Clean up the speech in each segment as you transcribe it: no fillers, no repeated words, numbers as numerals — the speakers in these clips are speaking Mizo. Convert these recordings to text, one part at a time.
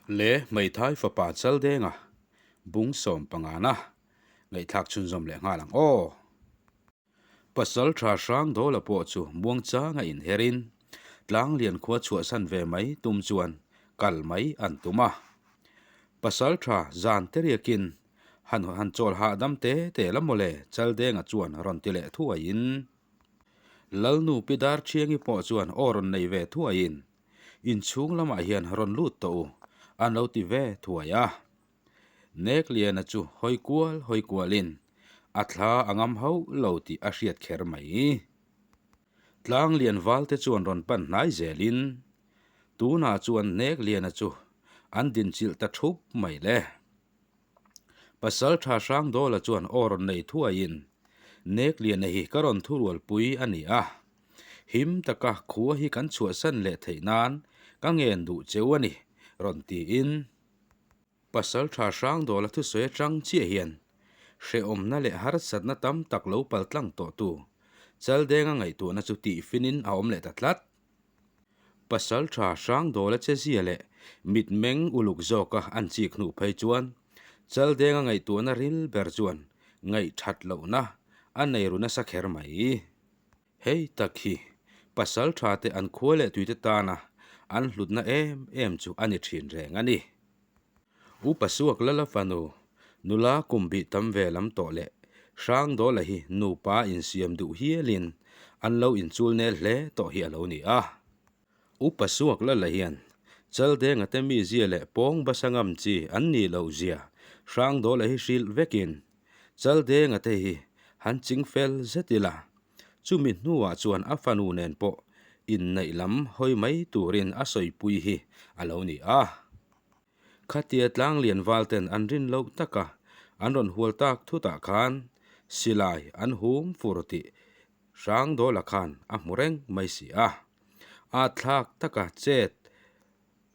Le hmeithai fapa Chaldenga bung sawm pangana ngaihthlak chhunzawm leh nghal ang aw. Pasal tha hrang Dawla pawh chu muangchanga inherin Tlanglian khua chhuahsan ve mai tum chuan kal mai an tum a. Pasal tha zan te riakin han han chawl hahdam te te la mawle Chaldenga chuan rawn ti leh thuaiin Lalnu Pi Darthiangi pawh chuan aw rawn nei ve thuaiin Inchhung lamah hian rawn lut tawh u, an lo ti ve thuai a. Nekliana chu hawi kual hawi kualin a thla a ngam hauh lo tih a hriat kher mai. Tlanglian valte chuan rawn pan hnai zelin tunah chuan Nekliana chu an dinchilh ta thup mai le. Pasaltha Hrangdawla chuan aw rawn nei thuaiin, Nekliana hi ka rawn thurualpui a ni a, him taka khua hi kan chhuahsan leh theih nan ka ngen duh cheu a ni, rawn tiin. Pasaltha Hrangdawla thusawi atang chiah hian hrehawmna leh harsatna tam tak lo paltlang tawhtu Chaldenga ngaihtuahna chu tihfinin a awm leh ta tlat. Pasaltha Hrangdawla chezia leh mitmeng uluk zawka an chik hnuh phei chuan Chaldenga ngaihtuahna ril ber chuan ngaihthat lohna a nei ru nasa kher mai. Hei tak hi Pasaltha te an khua leh tuite tana an hlutna em em chu a ni thin reng a ni. Upa Suak Lala fanu, nula kum bih tam ve lam tawh leh Hrangdawla hi nupa insiam duh hialin an lo inchul nel hle tawh hi a lo ni a. Upa Suak Lala hian Chaldenga te mizia leh pawng basa ngam chi an nih loh zia Hrangdawla hi hrilh vekin Chaldenga te hi han ching fel zet ila, chumi hnuah chuan a fanu nen pawh inneih lam hawi mai turin a sawipui hi a lo ni a. Khatia tlanglian valten an rin loh taka an rawn hual tak thutah khan silai an hum fur tih Hrangdawla khan a hmu reng mai si a. A thlak taka chet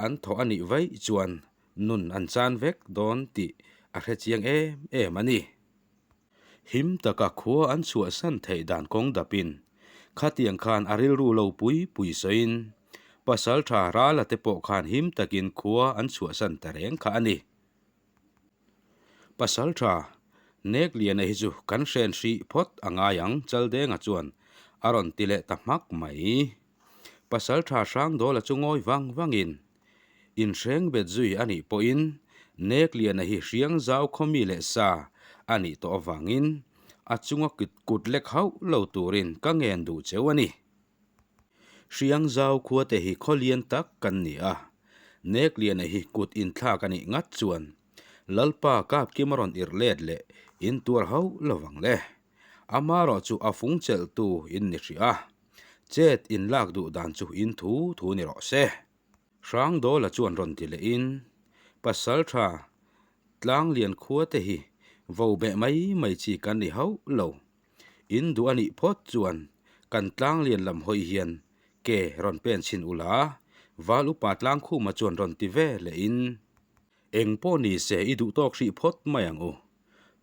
an thawh a nih vaih chuan nun an chan vek dawn tih a hre chiang em em a ni. Him taka khua an chhuahsan theih dan kawng dapin khatiang khan a rilru lo pui pui sawiin Pasaltha Rala te pawh khan him takin khua an chhuahsan ta reng kha a ni. Pasaltha Nekliana hi chu kan hren hrih phawt a ngai ang Chaldenga chuan a rawn ti leh ta hmak mai. Pasaltha Hrangdawla chu ngawi vang vangin Inhreng bet zui a nih pawhin Nekliana hi hriang zau khawmi leh sa a nih tawh avangin a chunga kut lek hauh lo turin ka ngen duh cheu a ni. Hriang zau khuate hi khaw lian tak kan ni a, Nekliana hi kut inthlak a nih ngat chuan Lalpa Kapkima rawn irh let leh in tuar hauh lo vang le. Amarawh chu a fung chelhtu in ni hrih a, chet inlak duh dan chu in thu thu ni rawh se. Hrangdawla chuan rawn ti lehin, Pasaltha Tlanglian khua te hi vo beh mai mai chi kan ni hauh lo. In duh a nih phawt chuan kan Tlanglian lam hawi hian ke rawn pen chhin ula, Val Upa Tlangkhuma chuan rawn ti ve lehin, Eng pawh ni se i duh tawk hrih phawt mai ang u.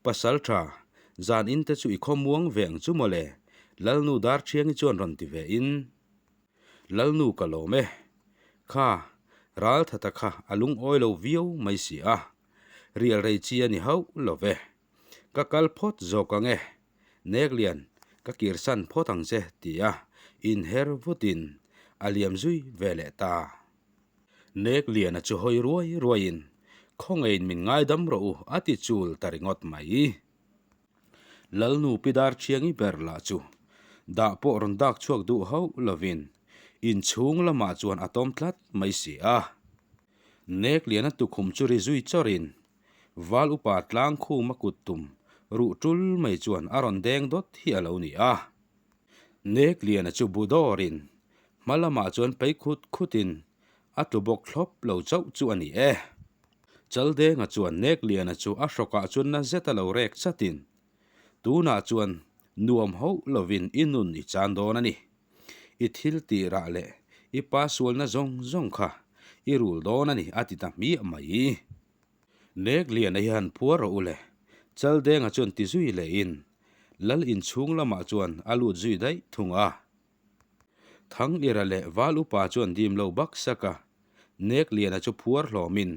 Pasaltha, zan in te chu i khawmuang ve ang chu mawle, Lalnu Darthiangi chuan rawn ti ve in, Lalnu ka lawm e. Kha, Ralthata kha a lungawi lo viau mai si a. Rial rei chi a ni hauh lo ve. Ka kal phawt zawk ang e. Neklian, ka kirsan phawt ang che ti a inher vutin a liam zui ve leh ta. Nekliana chu hawi ruai ruaiin, Khawngeiin min ngaidam rawh u a ti chul ta ringawt mai. Lalnu Pi Darthiangi ber lah chu dah pawh rawn dak chhuak duh hauh lovin inchhung lamah chuan a tawm tlat mai si a. Nekliana tukhum chu ri zui chawrin Val upa Tlangkhuma kut tum ruh tul mai chuan a rawn deng dawt hi a lo ni a. Nekliana chu bu dawrin hma lamah chuan phei khut khutin a tlu bawk thlawp lo chauh chu a ni e. Chaldenga chuan Nekliana chu a hrawkah chuan na zet a lo rek chatin, Tunah chuan nuam hauh lovin i nun i chan dawn a ni. I thil tih rah leh i pa sualna zawng zawng kha i rul dawn a ni a ti ta hmiah mai. Nekliana hi han phuar rawh u le, Chaldenga chuan ti zui lehin Lal inchhung lamah chuan a lut zui daih thung a. Thangira leh Val upa chuan dim lo bak sak a, Nekliana chu phuar hlawmin.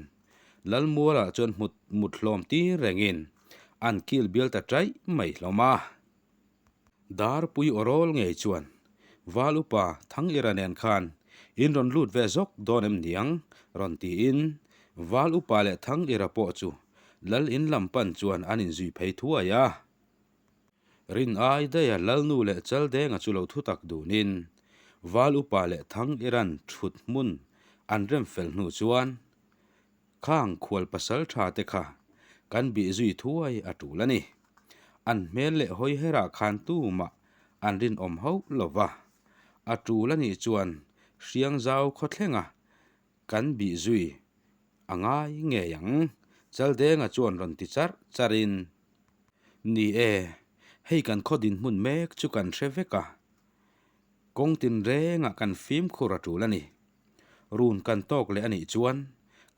Lalmualah chuan hmut mut hlawm tir rengin an kil bial ta chaih mai hlawm a. Darpui awrawl ngei chuan Val upa Thangira nen khan in rawn lut ve zawk dawn em niang rawn tiin Val upa leh Thangira pawh chu Lal in lam pan chuan an inzui phei thuai a. Rin ai daiha Lalnu leh Chaldenga chu lo thutak dunin Val upa leh Thangiran thut hmun an rem fel hnu chuan Khang khual pasal tha te kha kan bih zui thuai a tul a ni. An hmel leh hawi herah khan tumah an rinawm hauh lo va. A tul a nih chuan Hriangzau khawthlenga kan bih zui a ngai ngei ang, Chaldenga chuan rawn ti charh charhin, Ni e, hei kan khaw dinhmun mek chu kan hre vek a, kawng tinrengah kan fimkhur a tul a ni. Run kan tawk leh a nih chuan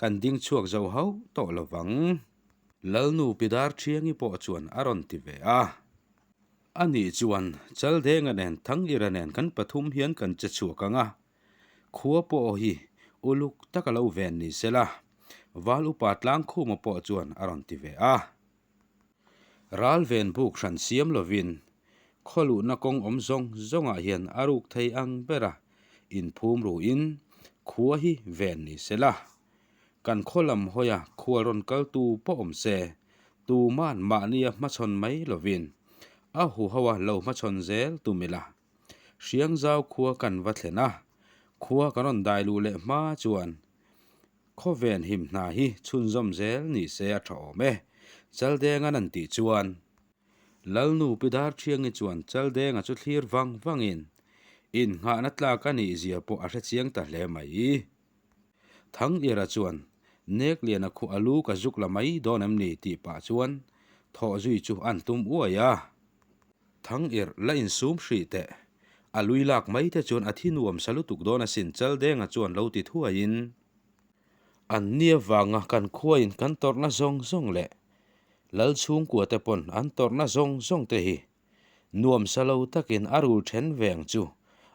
kan ding chhuak zo hauh tawh lo vang. Lalnu Pidar Thiangi pawh chuan a rawn ti ve a. A nih chuan Chaldenga nen Thangira nen kan pathum hian kan che chhuak ang a, khua pawh hi uluk tak a lo ven ni se la, Val upa Tlangkhuma pawh chuan a rawn ti ve a. Ral ven buk hran siam lovin khaw luhna kawng awm zawng zawngah hian a ruk thei ang bera inphum ruin khua hi ven ni se la. Kan khaw lam hawia khual rawn kaltu pawh awm se, tuman mahnia hmachhawn mai lovin a huhoa lo hmachhawn zel tum ila. Hriangzau khua kan va thlen a, khua kan rawn dai luh leh hma chuan Khawven him hna hi chhunzawm zel ni se a tha awm e, Chaldenga'n an tih chuan. Lalnu Pi Darthiangi chuan Chaldenga chu thlir vang vangin innghahna tlak a nih zia pawh a hre chiang ta hle mai. Thangira chuan Nekliana khu a lu ka zuk la mai dawn em ni tih pah chuan thawh zui chu an tum uai a. Thangir la insum hrih teh. A lui lak mai te chuan a thi nuam sa lutuk dawn asin Chaldenga chuan lo ti thuaiin. An nia vanga kan khuain kan tawrhna zawng zawng leh Lal chhungkua te pawn an tawrhna zawng zawng te hi nuam sa lo takin a rul then ve ang chu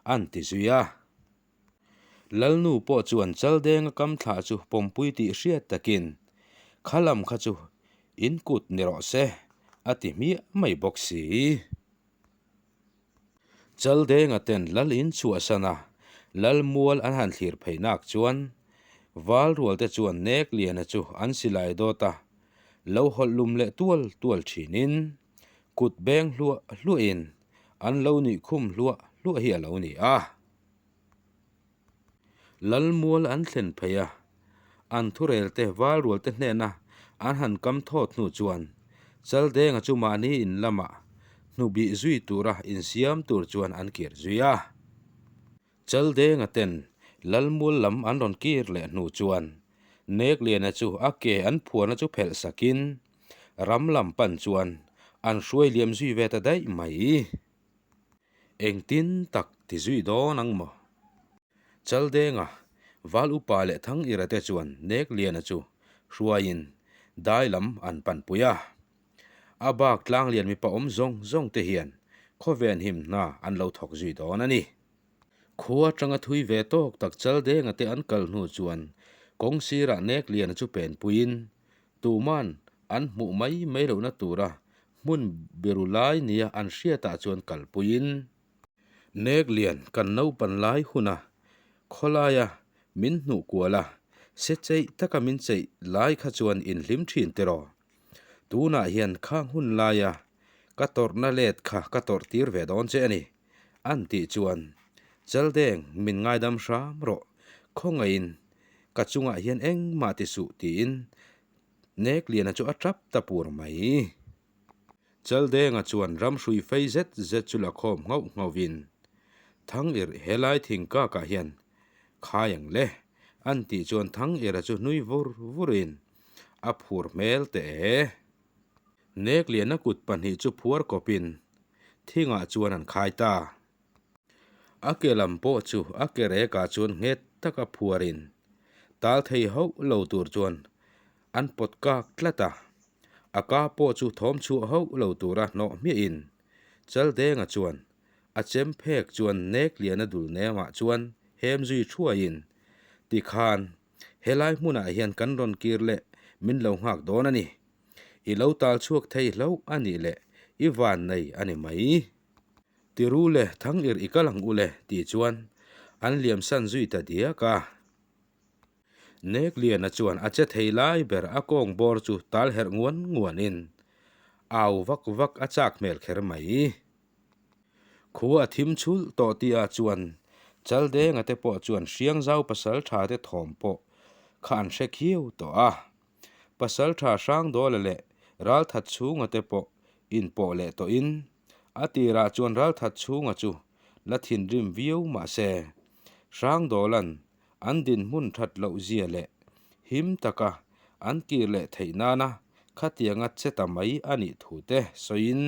an ti zui a. Lalnu pawh chuan Chaldenga kam thlah chu pawmpui tih hriat takin kha lam kha chu in kut ni rawh se a ti hmiah mai bawk si. Chaldenga ten lal in chhuahsan a, lal mual an han thlir phei nak chuan val rual te chuan nek liana chu an silai dawt a, lo hawlh lum leh tual tual thinin kut beng hluah hluahin an lo nuih khum hluah hluah hi a lo ni a. Lalmual an thlen phei a, an thurelte valrualte hnena an han kam thawt hnu chuan Chaldenga chu mahni in lamah hnubih zui tura insiam tur chuan an kir zui a. Chaldenga ten Lalmual lam an rawn kir leh hnu chuan Nekliana chu a ke an phuarna chu phelh sakin ram lam pan chuan an hruai liam zui ve ta daih mai. Engtin tak ti zui dawn ang maw? Chaldenga, Val Upa leh Thangira te chuan Nekliana chu hruaiin dai lam an panpui a. A bak tlanglian mipa awm zawng zawng te hian khawven him hna an lo thawk zui dawn a ni. Khua atanga thui ve tawk tak Chaldenga te an kal hnu chuan kawng sirah Nekliana chu penpuiin tuman an hmuh mai mai lohna tura Hmun biru lai nia an hriatah chuan kalpuiin nek lian kan naupan lai huna khawlaia min hnuh kual a, se cheih taka min cheih lai kha chuan inhlim thin tiraw. Tunah hian khang hun laia ka tawrhna let kha ka tawrh tir ve dawn che a ni, an tih chuan Chaldeng min ngaidam hram rawh, khawngaihin ka chungah hian engmah ti suh tiin Nekliana chu a tap ta pur mai. Chaldenga chuan ramhrui fei zet zet chu la khawm nghauh nghauhin, Thangir helai thingkakah hian khai ang le, an tih chuan Thangira chu nui vur vurin a phur hmel teh e. Nekliana kut pahnih chu phuar kawpin thingah chuan an khai ta. A ke lam pawh chu a ke rekah chuan nghet taka phuarin tal thei hauh lo tur chuan an pawt kak tlat a. A ka pawh chu thawm chhuah hauh lo tura hnawh hmiahin Chaldenga chuan a chem phek chuan nek liana dul nemah chuan hem zui thuaiin tikhan helai hmunah hian kan rawn kir leh. min lo nghak dawn a ni. I lo tal chhuak thei hlauh a nih leh i van nei a ni mai. Ti ru le, thang ir i kal ang u le tih chuan an liam san zui ta diak a. Nekliana chuan a che thei lai ber a kawng bawr chu tal herh nguan nguanin au vak vak a chak hmel kher mai. Khua a thim chhulh tawh tihah chuan Chaldenga te pawh chuan Hriangzau pasaltha te thawm pawh kha an hre khiau tawh a. Pasaltha Hrangdawla leh Ralthat chhunga te pawh inpawh leh tawhin a tirah chuan Ralthat chhunga chu la thinrim viau mah se Hrangdawla'n an dinhmun that loh zia leh him taka an kir leh theih nana khatianga che ta mai a nih thu te sawiin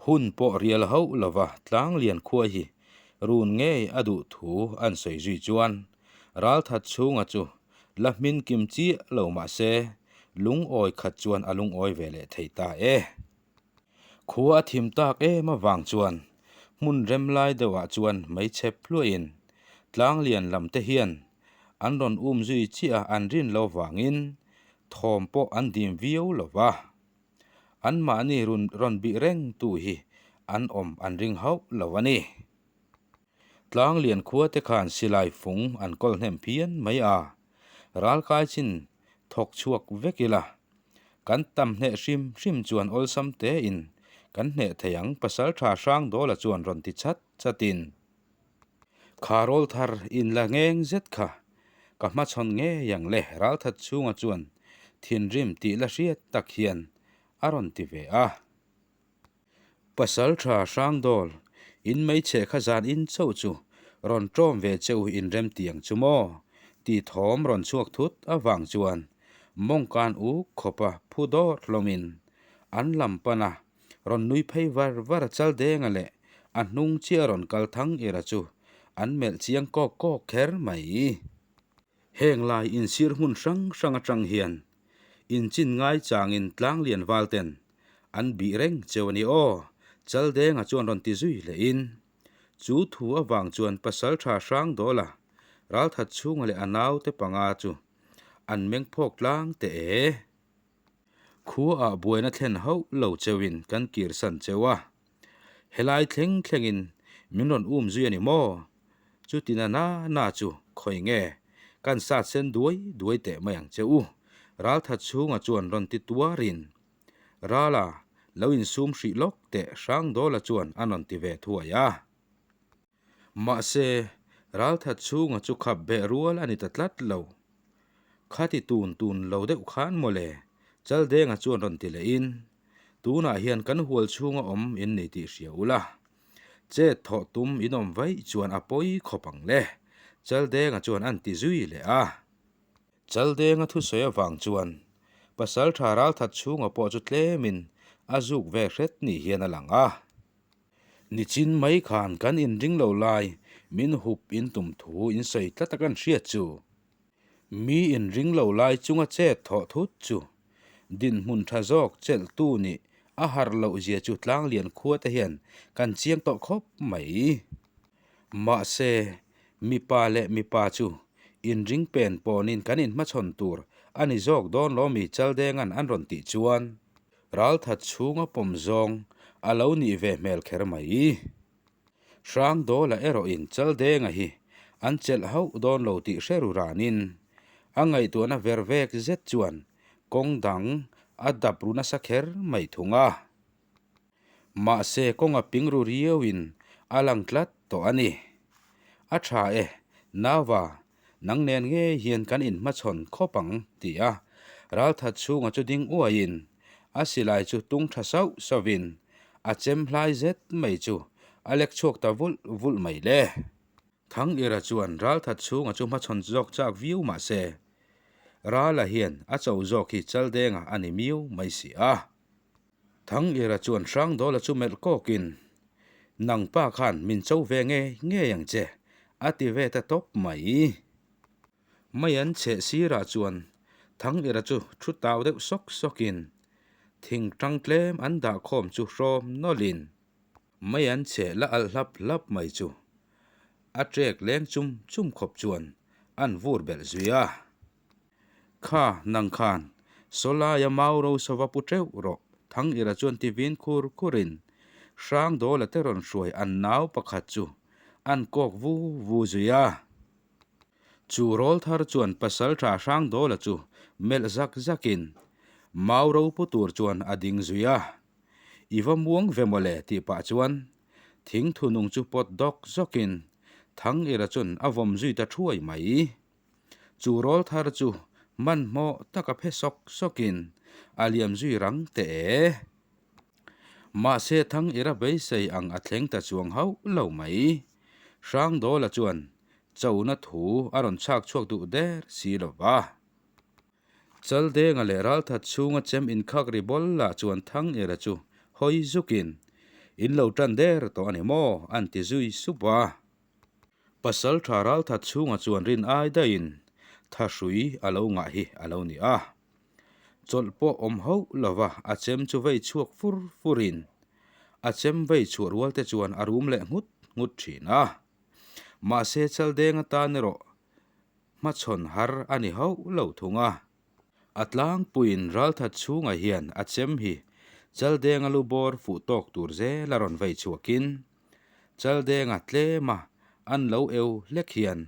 hun pawh rial hauh lova Tlanglian khua hi run ngei a duh thu an sawi zui chuan Ralthat chhunga chu la hmin kim chiah lo mah se lungawi khat chuan a lungawi ve leh thei ta e. Khua a thim tak em avang chuan hmun rem lai deuhah chuan hmeichhe phluahin Tlanglian lam te hian an rawn um zui chiah a an rin lo vangin thawm pawh an dim viau lo va. Anmahni run rawn bih reng tu hi an awm an ring hauh lo a ni. Tlanglian khua te khan silai fung an kawl hnem phian mai a, ralkai chin thawk chhuak vek ila, kan tam hneh hrim hrim chuan awlsam tein kan hneh thei ang Pasaltha Hrangdawla chuan rawn ti chat chatin Kha rawl thar in la ngeng zet kha ka hmachhawn ngei ang le Ralthat chhunga chuan thinrim tih la hriat tak hian a rawn ti ve a. Pasaltha Hrangdawl, in hmeichhe kha zan in chauh chu rawn ṭawm ve che u in rem ti ang chu maw? tih thawm rawn chhuak thut avang chuan mawngkan uk khawpa phu dawt hlawmin an lam pan a, rawn nui phei var var a Chaldenga leh a hnung chiah rawn kal thang ira chu an melh chiang kawk kawk kher mai. Heng lai insir hmun hrang hrang atang hian inchin ngai changin tlanglian val ten an bih reng cheu a ni aw, Chaldenga chuan rawn ti zui lehin chu thu avang chuan Pasaltha Hrangdawla ralthat chhunga leh a naute panga chu an meng phawk tlang teh e. Khuaah buaina thlen hauh lo cheuhin kan kirsan cheu a, helai thleng thlengin min rawn um zui a ni maw? Chutina na na chu khawi nge kan sat sen duai duai teh mai ang che u, Ralthat chhunga chuan rawn ti tuarin Rala lo insum hrih lawk teh Hrangdawla chuan a rawn ti ve thuai a. Mahse, ralthat chhunga chu khap beh rual a ni ta tlat lo. Khati tun tun lo deuh khan mawle, Chaldenga chuan rawn ti lehin, Tunah hian kan hual chhunga awm in ni tih hria ula, chet thawh tum in awm vaih chuan a pawi khawp ang le, Chaldenga chuan an ti zui leh a. Chaldenga thusawi avang chuan Pasaltha ralthat chhunga pawh chu tlemin a zuk ve hret ni hian a lang a. Nichin mai khan kan inring lo lai min hup in tum thu in sawi tlat a kan hriat chu. Mi inring lo lai chunga chet thawh thut chu dinhmun tha zawk chelhtu nih a harh loh zia chu tlanglian khua te hian kan chiang tawh khawp mai. Mahse, mipa leh mipa chu inring pen pawnin kan inhmachhawn tur a ni zawk dawn lo mi Chaldenga'n an rawn tih chuan Ralthat chhunga pawm zawng a lo nih ve hmel kher mai. Hrangdawla erawhin Chaldenga hi an chelh hauh dawn lo tih hre ru ranin a ngaihtuahna ver vek zet chuan kawng dang a dap ru nasa kher mai thung a. Mahse kawnga ping ru riauin a lang tlat tawh a ni. A tha e, Nava, Nang nen ngei hian kan inhmachhawn khawp ang, ti a. Ralthat chhunga chu ding uaiin a silai chu tung tha sauh sauhin a chem hlai zet mai chu a lek chhuak ta vulh vulh mai le. Thangira chuan Ralthat chhunga chu hmachhawn zawk chak viau mah se, Rala hian a cho zawk hi Chaldenga a ni miau mai si a. Thangira chuan Hrangdawla chu melh kawkin, Nang pa khan min cho ve ngei ngei ang che, a ti ve ta tawp mai. Mai an chheh sirah chuan Thangira chu thu tau deuh sawk sawkin thing tang tlem an dah khawm chu hrawm nawlhin mai an chheh la alh hlap hlap mai chu a trek leng chum chum khawp chuan an vur belh zui a. Kha, nang khan sawlaia mau ro sava pu teuh rawh, Thangira chuan ti vin khur khurin Hrangdawla te rawn hruai an nau pakhat chu an kawk vu vu zui a. Chu rawlthar chuan Pasaltha Hrangdawla chu melh zak zakin mau ro pu tur chuan a ding zui a. I va muang ve mawle tih pah chuan thing thunung chu pawt dawk zawkin Thangira chuan a vawm zui ta thuai mai. Chu rawl thar chu hmanhmawh taka phe sawk sawkin a liam zui rang teh e. Mahse Thangira beisei ang a thleng ta chuang hauh lo mai. Hrangdawla chuan chona thu a rawn chhak chhuak duh der si lo va. Chaldenga leh ralthat chhunga chem inkhak ri bawl lah chuan Thangira chu hawi zukin, In lo tan der tawh a ni maw? an ti zui sup a. Pasal tha ralthat chhunga chuan rin ai daihin thahrui a lo ngah hi a lo ni a. Chawlh pawh awm hauh lova a chem chu vei chhuak fur furin a chem vei chhuah rual te chuan a rum leh nghut nghut thin a. Mahse Chaldenga tan erawh hmachhawn har a ni hauh lo thung a. A tlangpuiin ralthat chhungah hian a chem hi Chaldenga lu bawr fuh tawk tur zel a rawn vei chhuakin Chaldenga tlema an lo eu hlek hian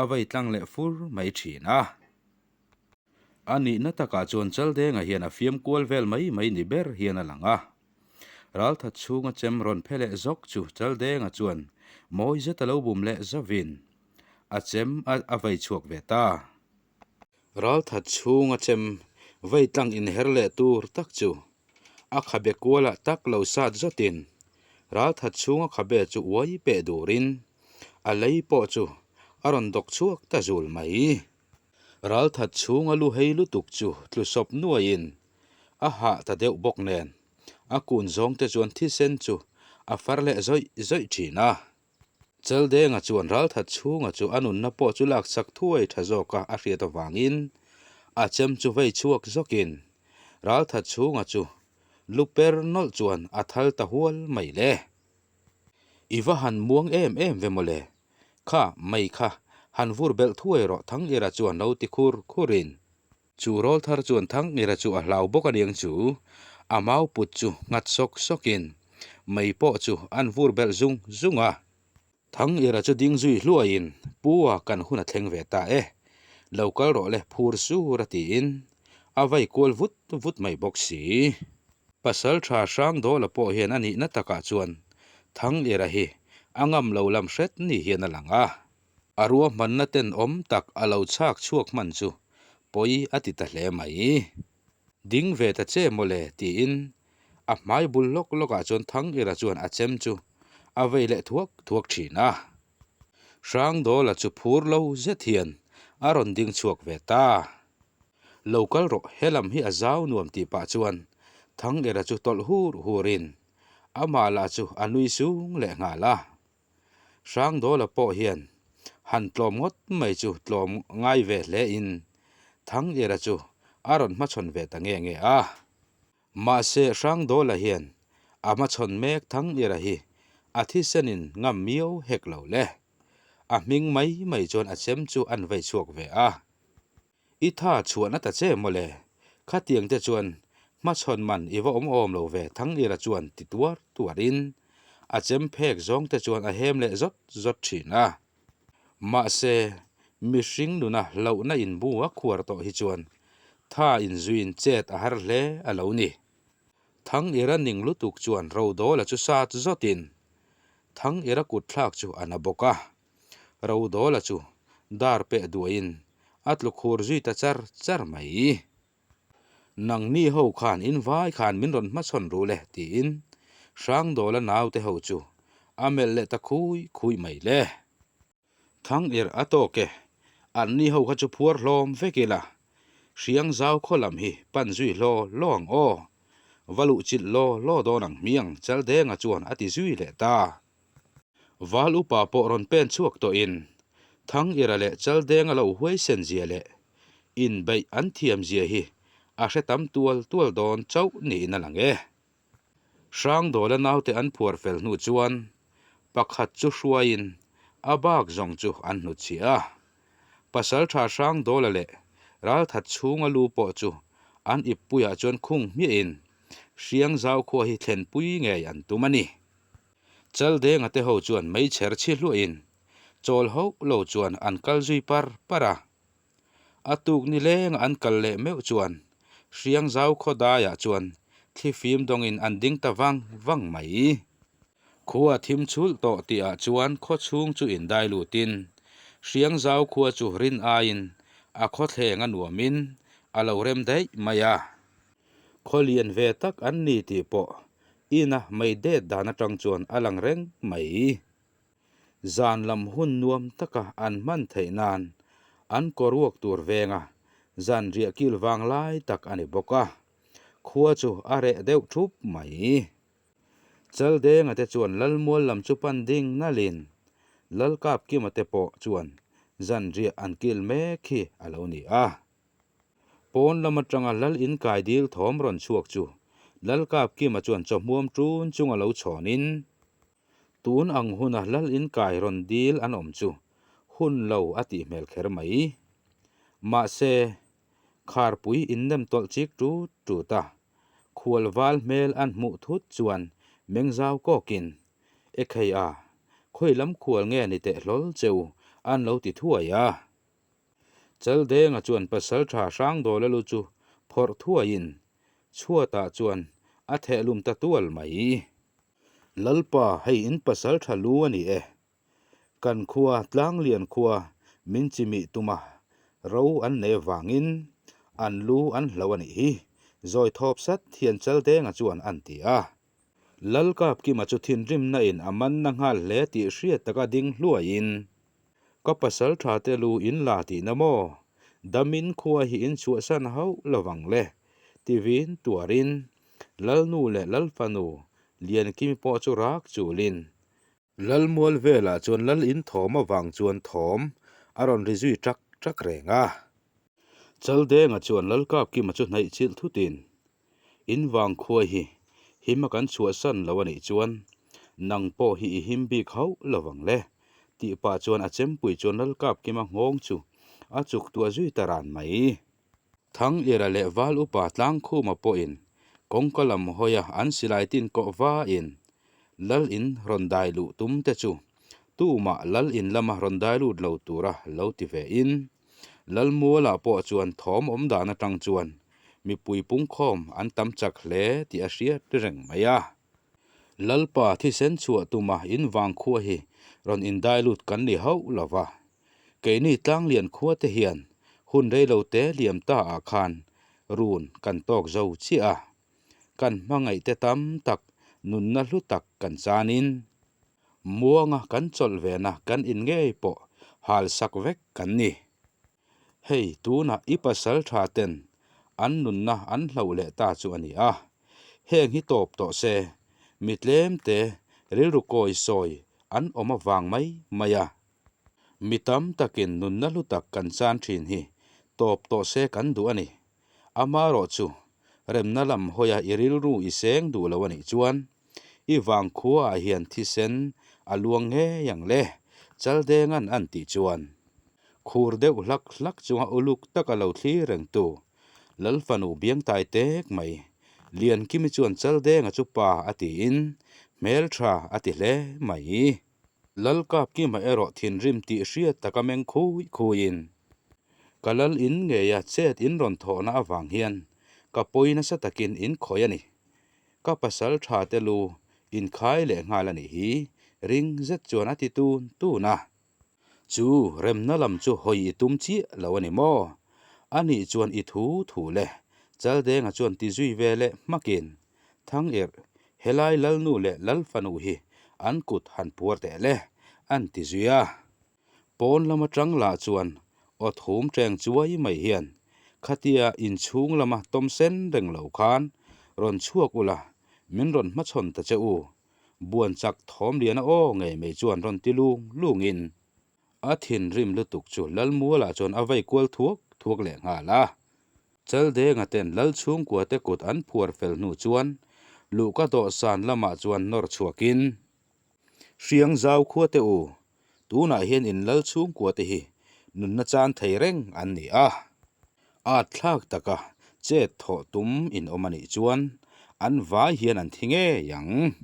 a vei tlang leh fur mai thin a. A nihna takah chuan Chaldenga hian a fiam kual vel mai mai ni ber hian a lang a. Ralthat chhunga chem rawn phe leh zawk chu Chaldenga chuan mawi zet a lo bum leh zavin a chem a vei chhuak ve ta. Ralthat chhunga chem vei tlang inher leh tur tak chu a khabe kualah tak lo sat zawtin ralthat chhunga khabe chu uai peh durin a lei pawh chu a rawn dawk chhuak ta zul mai. Ralthat chhunga lu hei lutuk chu tlu sawp nuaiin a hah ta deuh bawk nen a kun zawng te chuan thisen chu a far leh zawih zawih thin a. Chaldenga chuan ralthat chhunga chu a nunna pawh chu laksak thuai tha zawka a hriat avangin a chem chu vei chhuak zawkin ralthat chhunga chu lu per nawlh chuan a thal ta hual mai le. I va han muang em em ve mawle, kha mai kha han vur belh thuai rawh Thangira chuan lo ti khur khurin Chu rawl thar chuan Thangira chu a hlau bawk a niang chu, a mau put chu nghat sawk sawkin mei pawh chu an vur belh zung zung a. Thangira chu ding zui hluaiin, Pu a kan hun a thleng ve ta e, lo kal rawh le phur sur a tiin a vai kual vut vut mai bawk si. Pasal tha Hrangdawla pawh hian a nihna takah chuan Thangira hi a ngam lo lam hret ni hian a lang a. A ruahmanna tenawm tak a lo chhak chhuak hman chu pawi a ti ta hle mai. Ding ve ta che mawle tiin a hmai bul lawk lawkah chuan Thangira chuan a chem chu a vei leh thuak thuak thin a. Hrangdawla chu phur lo zet hian a rawn ding chhuak ve ta. Lo kal rawh, helam hi a zau nuam tih pah chuan Thangira chu tawlh hur hurin amah lah chu a nui sung leh nghal a. Hrangdawla pawh hian han tlawm ngawt mai chu tlawm ngai ve hle in Thangira chu a rawn hmachhawn ve ta nge nge a. Mahse Hrangdawla hian a hmachhawn mek Thangira hi a thisen in ngam miau hek lo le. A hming mai mai chuan a chem chu an vei chhuak ve a. I tha chhuahna ta che mawle, khatiang te chuan hmachhawn man i va awm awm lo ve Thangira chuan ti tuar tuarin a chem phek zawng te chuan a hem leh zawt zawt thin a. Mahse, mihring nuna hlauhna inbu a khuar tawh hi chuan tha inzuiin chet a har hle a lo ni. Thangira ning lutuk chuan Rodawla chu sat zawtin Thangira kut thlak chu a na bawk a. Rodawla chu dar peh duaiin a tlu khur zui ta char char mai. Nangni ho khan in vai khan min rawn hmachhawn ru le tiin Hrangdawla naute ho chu a melh leh ta khui khui mai le. Thangir a tawk e, anni ho kha chu phuar hlawm vek ila, hriang zau khaw lam hi pan zui hlaw hlaw ang aw, va luh chilh law law dawn ang hmiang Chaldenga chuan a ti zui leh ta. Val upa pawh rawn pen chhuak tawhin Thangira leh Chaldenga lo huaisen zia leh inbeih an thiam zia hi a hre tam tual tual dawn chauh niin a lang e. Hrangdawla naute an phuar fel hnu chuan pakhat chu hruaiin a bak zawng chu an hnutchhiah a. Pasaltha Hrangdawla leh Ralthat chhunga lu pawh chu an ippuiah chuan khung hmiahin Hriangzau khua hi thlenpui ngei an tum a ni. Chaldenga te ho chuan meichher chhi hluahin chawl hauh lo chuan an kal zui par par a. A tuk ni lenga an kal leh meuh chuan Hriangzau khaw daiah chuan thlifim dawngin an ding ta vang vang mai. Khua thim chhulh tawh tihah chuan khaw chhung chu indai lutin Hriangzau khua chu rin aiin a khawthleng a nuamin a lo rem daih mai a. Khaw lian ve tak an ni tih pawh ina mei det dan atang chuan a lang reng mai. Zan lam hun nuam taka an hman theih nan an kawruak tur venga zan riah kil vang lai tak a ni bawk a, khua chu a reh deuh thup mai. Chaldenga te chuan Lalmual lam chu pan ding nalin Lalkapkima te pawh chuan zan riah an kil mek hi a lo ni a. Pawn lam atanga Lal inkai dil thawm rawn chhuak chu Lalkapkima chuan chawhmuam tun chunga lo chhawnin, Tun ang huna Lal inkai rawn dil an awm chu hun lo a tih hmel kher mai. Mahse, kharpui innem tawlh chik tut tut a, Khual val hmel an hmuh thut chuan meng zau kawkin, E khei a, khawi lam khual nge ni teh hlawl cheu an lo ti thuai a. Chaldenga chuan pasaltha Hrangdawla lu chu phawrh thuaiin chhuatah chuan a thehlum ta tual mai. Lalpa, hei in pasaltha lu a ni e. Kan khua Tlanglian khua min chimih tuma ro an nei avangin an lu an hlo a nih hi, zawi thawp sat hian Chaldenga chuan an ti a. Lalkapkima chu thinrimna in a manna nghal hle tih hriat taka ding hluaiin, Ka pasal tha te lu in la tihna maw? Damin khua hi in chhuahsan hauh lovang le, tivin tuarin Lalnu leh Lalfanu Liankimi pawh chu rak chulin Lalmual velah chuan Lal in thawm avang chuan thawm a rawn ri zui ṭak ṭak reng a. Chaldenga chuan Lalkapkima chu hnaih chilh thutin, In vang khuai hi him a kan chhuahsan lo a nih chuan nang pawh hi i him bik hauh lo vang le, tih pah chuan a chempui chuan Lalkapkima nghawng chu a chuk tuah zui ta ran mai. Thanglira leh Val upa Tlangkhuma pawhin kawngka lam hawia an silai tin kawh vain Lal in rawn dai luh tum te chu tumah Lal in lama rawn dai lut lo tura lo ti ve in Lal Muala pawh chuan thawm awm dan atang chuan mipui pungkhawm an tam chak hle tih a hriat reng mai a. Lalpa thisen chhuah tuma in vangkhua hi rawn indai lut kan ni hauh lova. Keini Tlanglian khua te hian hun reilo te liam ta ah khan run kan tawk zo chiah a, kan hmangaih te tam tak nunna hlu tak kan chanin muanga kan chawlh vena kan in ngei pawh hal sak vek kan ni. Hei tunah i pasal tha ten an nunna an hloh leh ta chu a ni a, heng hi tawp tawh se mi tlem te rilru kawi sawi an awm avang mai mai a. Mi tam takin nunna hlu tak kan chan thin hi tawp tawh se kan duh a ni. Amarawh chu remna lam hawia i rilru i seng duh lo a nih chuan i vangkhuaah hian thisen a luang ngei ang le, Chaldenga'n an tih chuan khur deuh hlak hlak chunga uluk taka lo thlir rengtu Lalfanu biangtai tek mai Liankimi chuan Chaldenga chu pa a tiin hmeltha a ti hle mai. Lalkapkima erawh thinrim tih hriat taka meng khui khuiin, Ka lal in ngeia chet in rawn thawhna avang hian ka pawi nasa takin in khawih a ni. Ka pasal tha te lu in khai leh nghal a nih hi, ring zet chuan a ti tun tun a. Chu remna lam chu hawi i tum chiah lo a ni maw? A nih chuan i thu thu le, Chaldenga chuan ti zui ve leh hmakin Thangirh, helai Lalnu leh Lalfanu hi an kut han puar teh le, an ti zui a. Pawn lam atang lah chuan aw thum teng chuai mai hian khatia inchhung lama tawm sen reng lo khan rawn chhuak ula min rawn hmachhawn ta che u, buan chak thawm liana aw ngei mai chuan rawn ti lung lungin a thinrim lutuk chu Lalmualah chuan a vei kual thuak thuak leh nghal a. Chaldenga ten Lal chhungkua te kut an phuar fel hnu chuan luhka dawhsan lamah chuan nawr chhuakin, Hriang zau khua te u, tunah hian in Lal chhungkua te hi nunna chan thei reng an ni a. At thlak taka chet thawh tum in awm a nih chuan an vai hian an thi ngei ang.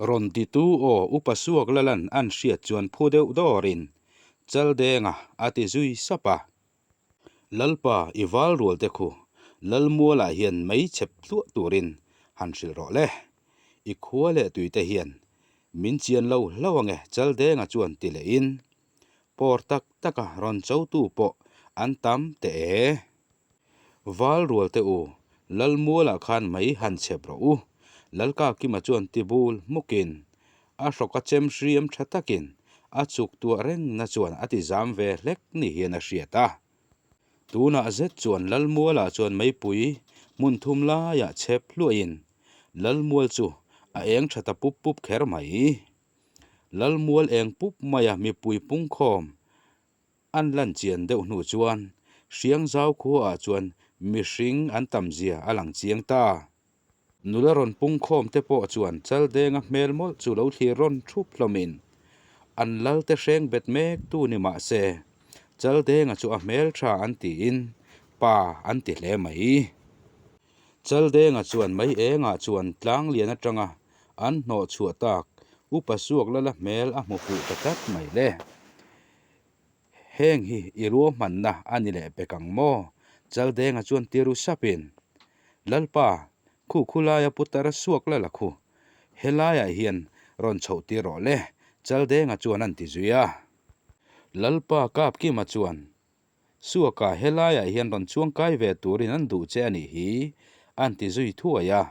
Rawn titu aw upa suak lalan an hriat chuan phu deuh dawrin Chaldenga a ti zui sap a. Lalpa i val rual te khu Lalmualah hian mei chep tluah turin han hrilh rawh le. I khua leh tuite hian min chian lo hlauh ange Chaldenga chuan ti lehin Pawr tak taka rawn chotu pawh an tam teh e. Val rual teh u, Lalmualah khan mai han chhep rawh u. Lalka Kima chuan tibul hmukin a hrawk a chem hriam tha takin a chuk tuah rengna chuan a ti zam ve hlek ni hian a hriat a. Tunah zet chuan Lalmualah chuan meipui hmun thum laiah chhep hluahin Lalmual chu a eng tha ta pup pup kher mai. Lalmual eng pup maia mipui pungkhawm an lan chian deuh hnu chuan Hriangzau khuaah chuan mihring an tam zia a lang chiang ta. Nula rawn pungkhawm te pawh chuan Chaldenga hmel mawlh chu lo thlir rawn thup hlawmin an lal te hreng bet mek tu ni mah se Chaldenga chu a hmel tha an tiin pa an ti hle mai. Chaldenga chuan mai engah chuan tlanglian atanga an hnawh chhuah tak upa suak lala hmel a hmu fuh ta tlat mai le. Heng hi i ruahmanna a ni leh pek ang maw? Chaldenga chuan ti ru sapin, Lalpa, khu khu laia putar suak lala khu, helaiah hian rawn chhoh tir rawh le, Chaldenga chuan an ti zui a. Lalpa Kapkima chuan, Suaka helaiah hian rawn chuangkai ve turin an duh che a nih hi, an ti zui thuai a.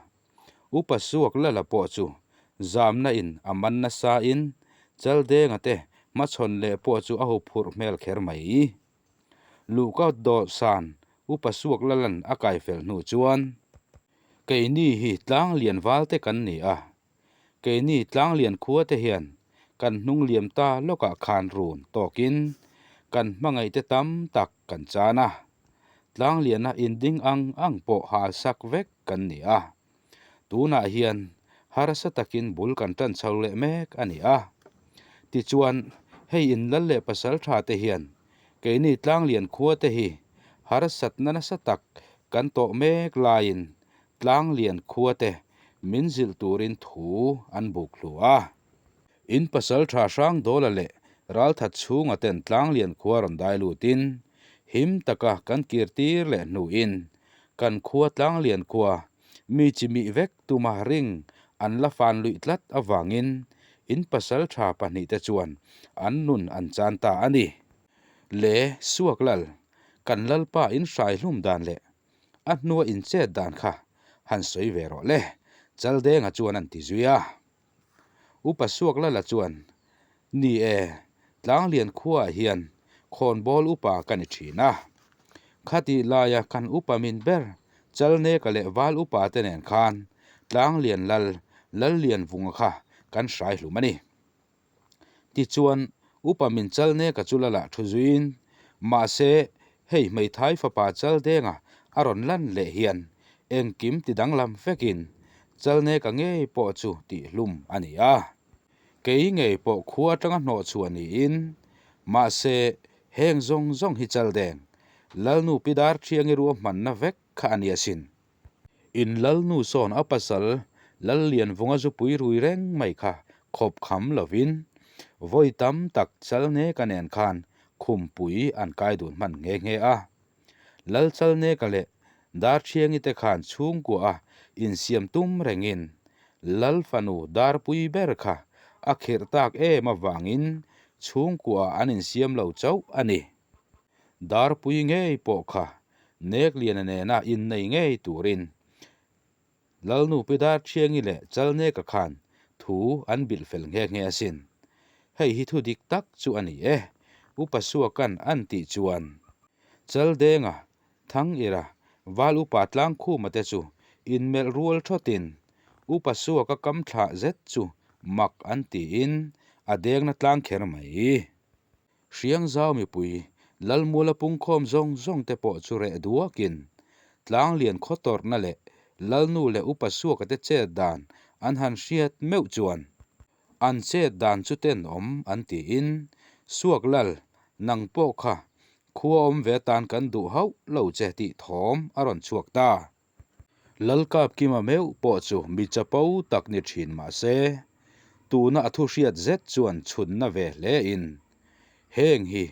Upa Suak Lala pawh chu zamna in a man nasa in Chaldenga te hmachhawn leh pawh chu a huphurh hmel kher mai. Luhka dawhsan Upa Suak Lalan a kai fel hnu chuan, Keini hi tlanglian valte kan ni a, Keini tlanglian khua te hian kan hnung liam ta lawkah khan run tawkin kan hmangaihte tam tak kan chan a, tlangliana inding ang ang pawh hal sak vek kan ni a. Tunah hian harsa takin bul kan tan chho leh mek a ni a. Tichuan, hei inlal leh pasal tha te hian keini tlanglian khua te hi harsatna nasa tak kan tawh mek laiin Tlanglian khuate min zilh turin thu an buk hlu a. In pasaltha Hrangdawla leh Ralthat chhunga ten Tlanglian khua rawn dai lutin him taka kan kir tir leh hnuin kan khua Tlanglian khua mi chi mih vek tuma ring an la fan luih tlat avangin in pasaltha pahnihte chuan an nun an chan ta a ni. Le Suaklal, kan Lalpa in hrai hlum dan leh A hnua inchet dan kha han sawi ve rawh le, Chaldenga chuan an ti zui a. Upa Suaklala chuan, Ni e, Tlanglian khuaah hian khawnbawl upa ka ni thin a. Khatih laia kan upa min ber Chalneka leh Val upa te nen khan Tlanglian lal Lallianvunga kha kan hrai hlum a ni. Tichuan, upa min Chalneka chu lala thu zuiin, mahse, hei hmeithai fapa Chaldenga a rawn lan leh hian engkim ti danglam vekin Chalneka ngei pawh chu tihhlum a ni a. Kei ngei pawh khua atanga hnawhchhuah niin, mahse, heng zawng zawng hi Chaldeng, Lalnu Pi Darthiangi ruahmanna vek kha a ni asin. In Lalnu sawn a pasal Lallianvunga zupui rui reng mai kha khawp kham lovin vawi tam tak Chalneka nen khan khumpui an kai dun hman nghe nghe a. Lal Chalneka leh Darthiangi te khan chhungkua a insiam tum rengin Lal fanu Darpui ber kha a khirh tak em avangin chhungkua an insiam lo chauh a ni. Darpui ngei pawh kha Nekliana nena innei ngei turin Lalnu Pi Darthiangi leh Chalneka khan thu an bilh fel nghe nghe asin. Hei hi thu dik tak chu a ni e, Upa Suakan an tih chuan Chaldenga, Thangira, Val Upa Tlangkhuma te chu inmelh rual thawtin Upa Suaka kam thlah zet chu mak an tiin a dengna tlang kher mai. Hriangzau mipui Lalmuala pungkhawm zawng zawng te pawh chu reh duakin Tlanglian khaw tawrhna leh Lalnu leh Upa Suaka te chet dan an han hriat meuh chuan an chet dan chu tenawm an tiin Suak Lal nang pawh kha Khua awm ve atan kan duh hauh lo che tih thawm a rawn chhuak ta. Lalkapkima meuh pawh chu mi chapo tak ni thin mah se, tuna a thu hriat zet chuan chhunna ve hle in, heng hi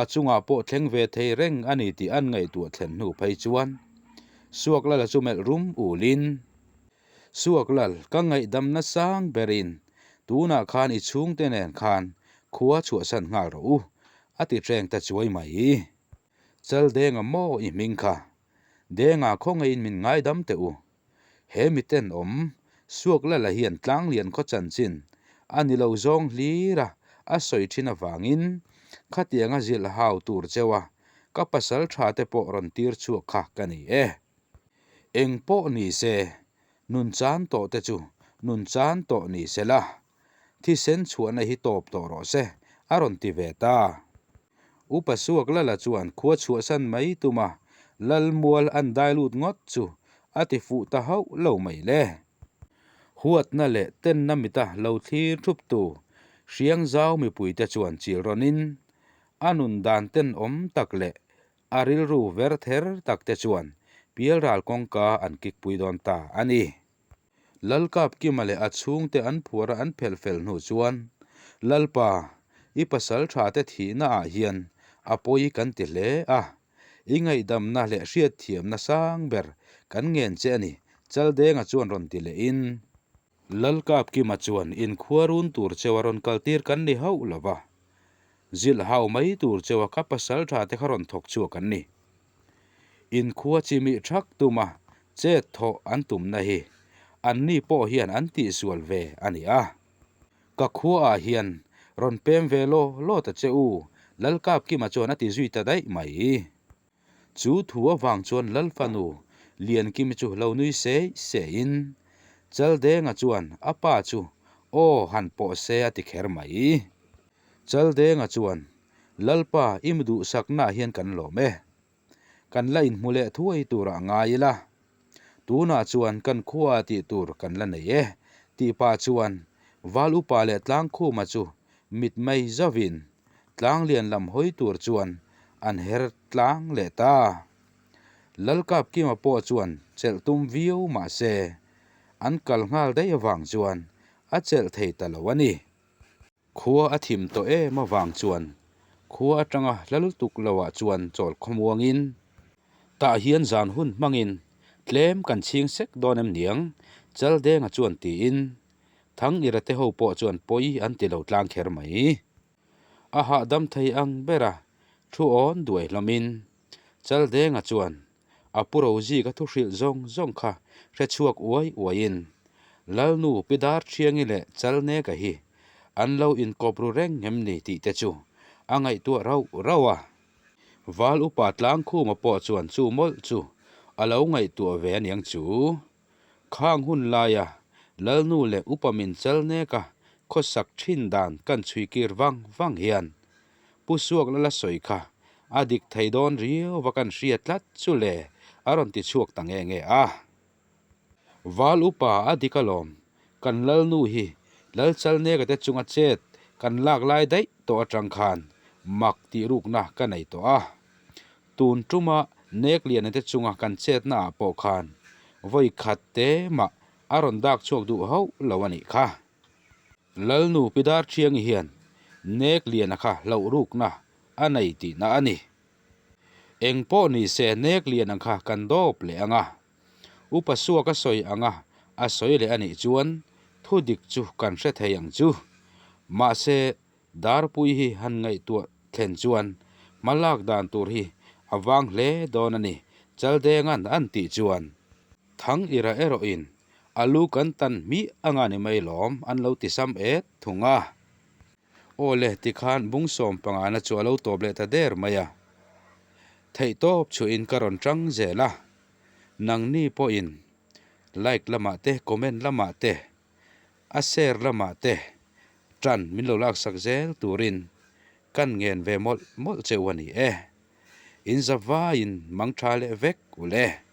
a chungah pawh thleng ve thei reng a ni tih an ngaihtuah thlen hnu phei chuan Suaklala chu melh rum ulin, Suaklal, ka ngaihdamna sang berin tunah khan i chhungte nen khan khua chhuahsan nghal rawh u, a ti hreng ta chuai mai. Chaldenga maw i hming kha? Denga khawngaihin min ngaidam teh u. He miten awm, Suaklala hian Tlanglian khaw chanchin a ni lo zawng hlir a, a sawi thin avangin khatianga zilh hau tur cheu a ka pasal tha te pawh rawn tir chhuak kha ka ni e. Eng pawh ni se, nun chan tawh te chu nun chan tawh ni se la, thisen chhuahna hi tawp tawh rawh se, a rawn ti ve ta. Upa Suak Lala chuan khua chhuahsan mai tuma Lalmual an dai lut ngawt chu a ti fuh ta hauh lo mai le. Huatna leh tenna mita lo thlir thuptu Hriangzau mipuite chuan chil rawnin a nun dan tenawm tak leh A rilru ver ther tak te chuan Pialral kawngka an kik pui dawn ta a ni. Lalkapkima leh a chhungte an phuar a an phelh fel hnu chuan, Lalpa, i pasal tha te thihna ah hian a pawi kan ti hle a, i ngaihdamna leh hriatthiamna sang ber kan ngen che a ni, Chaldenga chuan rawn ti lehin. Lalkapkima chuan inkhuarun tur cheu a rawn kaltir kan ni hauh lo va, zilh hau mai tur cheu a ka pasal tha te kha rawn thawk chhuak an ni. Inkhua chimih thak tuma chet thawh an tumna hi anni pawh hian an tihsual ve a ni a. Ka khuaah hian rawn pem ve law law ta che u, Lalkapkima chuan a ti zui ta daih mai. Chu thu avang chuan Lalfanu Liankimi chu lo nui sei seiin Chaldenga chuan a pa chu aw han pawh se a ti kher mai. Chaldenga chuan Lalpa i mu duhsaknaah hian kan lawm e. Kan la inhmu leh thuai turah ngai ila. Tunah chuan kan khua tih tur kan la nei e tih pah chuan Val upa leh Tlangkhuma chu mitmei zauvin Tlanglian lam hawi tur chuan an her tlang leh ta. Lalkapkima pawh chuan chelh tum viau mah se, an kal nghal daih avang chuan a chelh thei ta lo a ni. Khua a thim tawh em avang chuan khua atanga hla lutuk loah chuan chawl khawmuangin tah hian zan hun hmangin tlem kan chhing sek dawn em niang Chaldenga chuan tiin Thangirate te ho pawh chuan pawi an ti lo tlang kher mai. A hahdam thei ang bera thu awn duai hlawmin Chaldenga chuan a pu Rozi ka thu hrilh zawng zawng kha hre chhuak uai uaiin Lalnu Pi Darthiangi leh Chalneka hi an lo inkawp ru reng em ni tih te chu a ngaihtuah rauh rauh a. Val upa Tlangkhuma pawh chuan chu mawlh chu a lo ngaihtuah ve aniang chu. Khang hun laia Lalnu leh upa min Chalneka khawsak thin dan kan chhui kir vang vang hian Pu Suak Lala sawi kha a dik thei dawn riau va kan hria tlat chu le a rawn ti chhuak ta nge nge a. Val upa a dik alawm, kan Lalnu hi Lalchalneka te chunga chet kan lak lai daih tawh atang khan mak tih rukna ka nei tawh a. Tun tuma Nekliana te chunga kan chetna ah pawh khan vawi khat te mah a rawn dak chhuak duh hauh lo a nih kha. Lalnu Pi Darthiangi hian nek liana kha hlauh rukna a nei tihna a ni. Eng pawh ni se nek lian ang kha kan dawp leh ang a. Upa Suak a sawi ang a, a sawi leh a nih chuan thu dik chu kan hre thei ang chu. Mahse, Darpui hi han ngaihtuah thlen chuan hma lak dan tur hi a vang hle dawn a ni, Chaldenga'n an tih chuan. Thangira erawhin A lu kan tan hmih anga ni mai lawm, an lo ti sam et thung a. Aw le, tikhan bung sawm pangana chu a lo tawp leh ta der mai a. Theihtawp chhuahin ka rawn tang zel a, nangni pawhin like lamah te, comment lamah te, a share lamah te tan min lo laksak zel turin kan ngen ve mawlh mawlh cheu a ni e. In zavaiin mangtha leh vek u le.